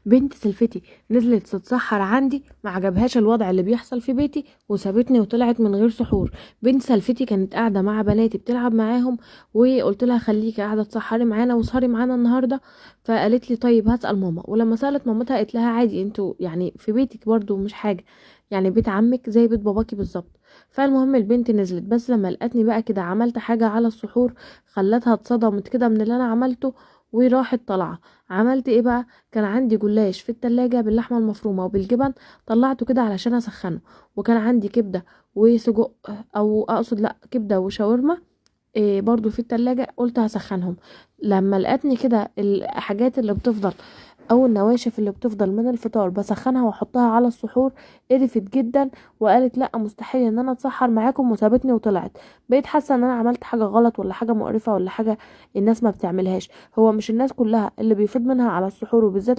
بنت سلفتي نزلت تتسحر عندي، ما عجبهاش الوضع اللي بيحصل في بيتي وسابتني وطلعت من غير سحور. بنت سلفتي كانت قاعدة مع بناتي بتلعب معاهم، وقلت لها خليكي قاعدة تسحري معانا وسهري معانا النهارده. فقالت لي طيب هسأل ماما، ولما سألت مامتها قالت لها عادي انتوا يعني في بيتك برضو مش حاجه، يعني بيت عمك زي بيت باباكي بالظبط. فالمهم البنت نزلت، بس لما لقتني بقى كده عملت حاجة على السحور خلتها اتصدمت كده من اللي انا عملته وراحت طالعه. عملت ايه بقى؟ كان عندي جلاش في التلاجة باللحمة المفرومة وبالجبن، طلعته كده علشان اسخنه، وكان عندي كبدة وسجق، او اقصد لا كبدة وشاورما إيه برضو في التلاجة، قلت هسخنهم. لما لقتني كده الحاجات اللي بتفضل او النواشف اللي بتفضل من الفطار بسخنها واحطها على السحور، قرفت جدا وقالت لا مستحيل ان انا اتسحر معاكم، وسابتني وطلعت. بقيت حاسه ان انا عملت حاجة غلط ولا حاجة مقرفة ولا حاجة الناس ما بتعملهاش. هو مش الناس كلها اللي بيفيض منها على السحور، وبالذات